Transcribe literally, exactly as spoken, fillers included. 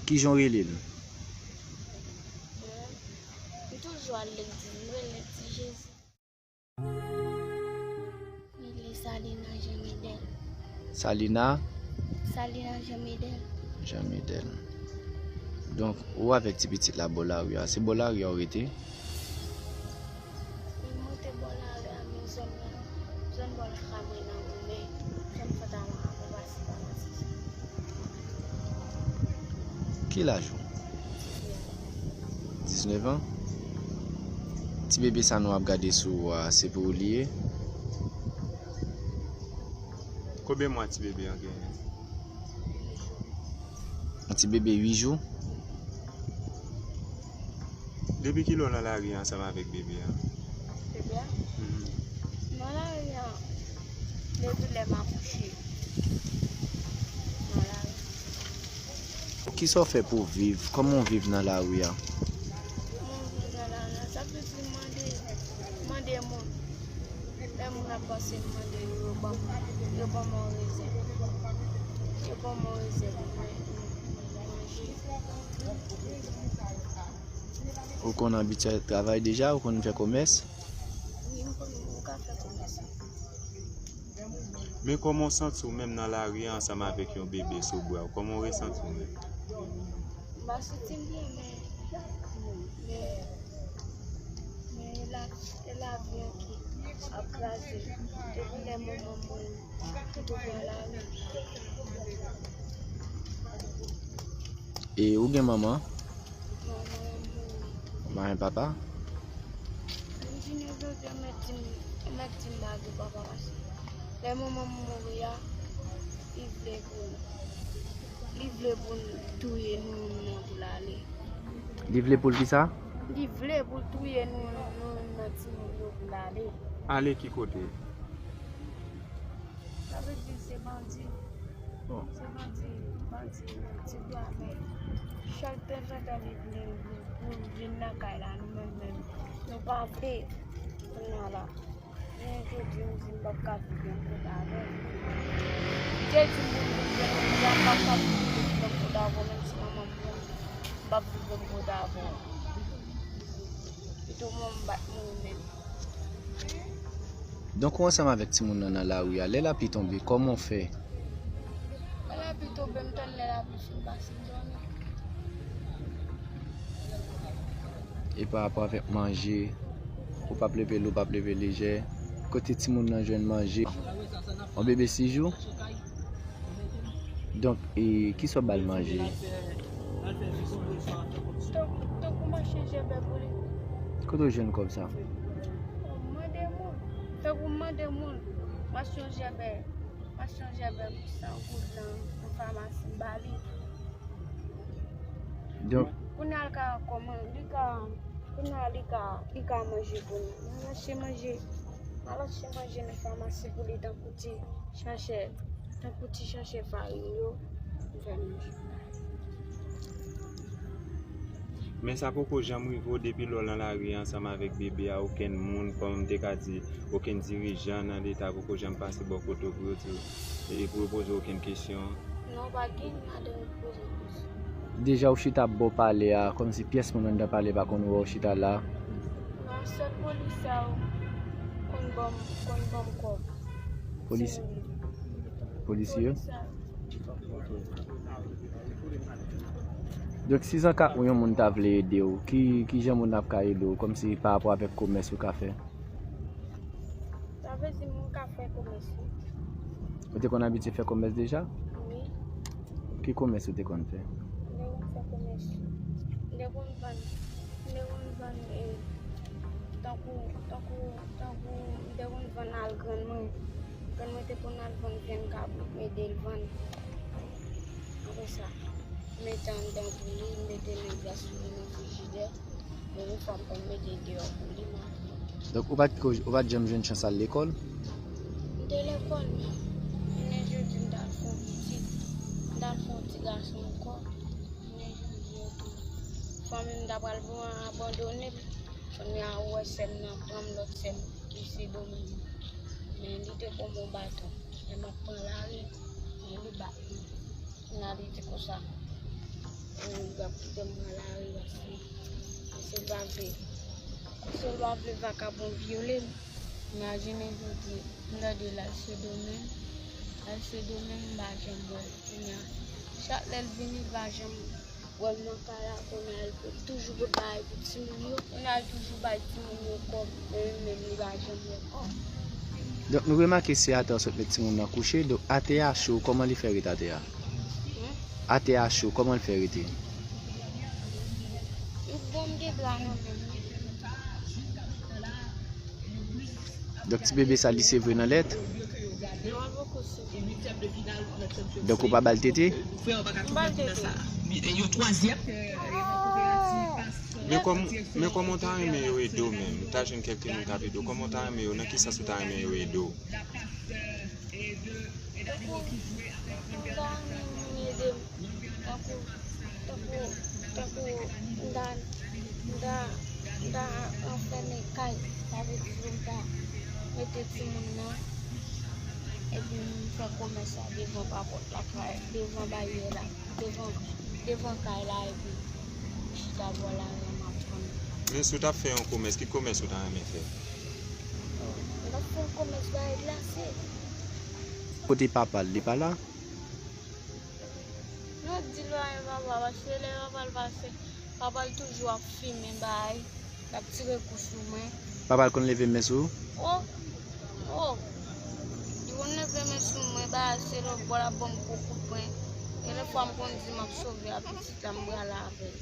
Kijan w rele l? Mwen, m toujou al legliz, m rele Ti Jezi. Rele Salina Jean Medel. Salina? Salina Jean Medel. Jean Medel. Donk, ou avèk ti pitit la bò lari a. Se bò lari a w rete? Mwen, m rete bò lari a, men zòn nan, zòn bò lakay mwen nan Goumen, zòn Fanta Mara, Papa Sipa, Masisi. Ki laj ou? Diznèf an. Ti bebe sa nou ap gade sou ou a, se pou ou li ye? Konbyen mwa ti bebe an genyen? Yon ti bebe uit jou. Depi kilè w nan lari a ansanm avèk bebe a? Bebe a? Mhm. Nan lari a, depi lè m akouche. Nan lari. Kisa w fè pou w viv? Kòman w viv nan lari a? Kòman m viv nan lari a? Sa vle di m mande, mande moun. Lè moun ap pase, m mande yo, yo ban m, yo ban m yon rezèv. Yo ban m yon rezèv, mwen, mwen manje. Ou konn abitye travay deja? Ou konn fè komès? Wi, m konn, m ka fè komès. Men kòman w santi w menm nan lari a ansanm avèk yon bebe sou bra w? Kòman w resanti w menm? M pa santi m byen, men, men, men e la, e lavi an ki ap kraze. Depi lè manman m mouri, m touve nan lari. E ou gen manman? Manman m mouri. Ou pa gen papa? Jounen jodi a, mèt di m, mèt di m pa gen papa, paske lè manman m mouri a, li vle pou, li vle pou l touye nou youn nan pou l ale. Li vle pou l kisa? Li vle pou l touye nou, nou youn nan timoun yo pou l ale. Ale ki kote? Sa vle di se bandi. Bon. Se bandi, bandi, ti bwa, men chak tanzantan li vle, li vle pou l vin nan kay la, nou menm, menm, nou pa vle. Kounye a la, jounen jodi, m di m p ap ka viv yon kote avè l. M te di moun, m te di m p ap ka viv yon kote avè w, menm si manman m mouri, m p ap viv yon kote avè w. Pito mwen m bat mouri menm. Donk, ou ansanm avèk timoun nan nan lari a. Lè lapli tonbe, kòman w fè? Lè lapli tonbe, m tann lè lapli fin pase, m dòmi. E pa rapò avèk manje, ou p ap leve lou, ou p ap leve lejè, kote timoun nan jwenn manje? Yon bebe sis jou? Donk, e, kisa w ba l manje? Tankou, tankou m achte jèbè pou li. Kote w jwenn kòb sa? M mande moun. Tankou m mande moun. M achte yon jèbè. M achte yon jèbè pou san goud nan yon famasi, m ba li. Donk, kounye a l ka kòman, li ka, kounye a li ka, li ka manje kounye a. M al achte manje, m al achte manje nan famasi pou li, tankou ti chache, tankou ti chache farin yo, m fè manje. Men sa poko janm rive w depi lè w nan lari a ansanm avèk bebe a, okenn moun, kòm m te ka di, okenn dirijan nan Leta poko janm pase bò kote w pou yo di w, e pou yo poze w okenn kesyon? Non, pa gen, m pa janm poze kesyon. Deja w chita bò palè a, kòmsi pyès moun anndan palè pa konn wè w chita la. Non, sèl polis sa yo konn ban m, konn ban m kòb. Polis, polisye yo? Polis sa yo. Donk, si zanka ou yon moun ta vle ede w, ki, ki jan moun ap ka ede w, kòmsi pa rapò avèk komès ou ka fè? Sa vle di moun ka fè komès, wi. Ou te konn abitye fè komès deja? Wi. Ki komès ou te konn fè? M te konn fè komès. M te konn vann, m te konn vann, e, tankou, tankou, tankou, m te konn vann al grann mwen. Grann mwen te konn al vann vyann kabrit, m ede l vann. Apre sa, m mete anndan pou li, m mete nan glas pou li nan frijidè. Yon fwa m konn mete deyò pou li, m ap vann. Donk, ou pa t ko-, ou pa t janm jwenn chans al lekòl? M te lekòl, men jounen jodi m t al fè yon pitit, m t al fè yon ti gason ankò. Jounen jodi a tou, fanmi m ta pral pran abandone m. Kounye a, ou wè sè m nan pran m, lòt sè m ki se Dominique. Men li te ban m yon baton. Lè m ap pran lari, men li bat mwen. Kounye a li di konsa, e, L ap kite m pran lari paske, paske l pa vle, paske l pa vle vakabon vyole m. Imajine jodi m tande l al Sendomeng, al Sendomeng m pa janm wè l. Kounye a, chak lè l vini, l pa janm wè m nan kay la, kounye a l toujou pou bay pou timoun yo, kounye a l toujou bay timoun yo kòb, men li menm li pa janm wè kòb. Donk, nou remake se atè w sot met timoun nan kouche. Donk, atè a cho, kòman li fè ret atè a? Hmm? Atè a cho, kòman l fè rete? Bon, m gen dra nan men m. Donk, ti bebe sa, li sevre nan lèt? Non, l poko sevre. Donk, ou pa ba l tete? M ba l tete. Men kòm, men kòman w ta renmen yo ede w menm? Ou ta jwenn kèlke moun k ap ede w. Kòman w ta renmen yo? Nan ki sans ou ta renmen yo ede w? Tankou, m ta renmen moun ede m. Tankou, tankou, tankou, m ta, m ta, m ta anfèmen kay, sa vle di m ta mete timoun nan, epi m fè komès la devan papòt lakay, devan baryè la, devan, devan kay la, epi m chita bò lari a, m ap tann. Men si w t ap fè yon komès, ki komès ou ta renmen fè? M t ap fè yon komès bay glase. Kote papa l, li pa la? Nou di l pa gen papa, paske lè papa l pase, papa l toujou ap fimen bay, l ap tire kou sou mwen. Papa l konn leve men sou ou? O, o, li konn leve men sou mwen, bay se lòt bò l ap ban m gwo kout pwen. Gen de fwa m konn di m ap sove a pitit la, m prale avè l.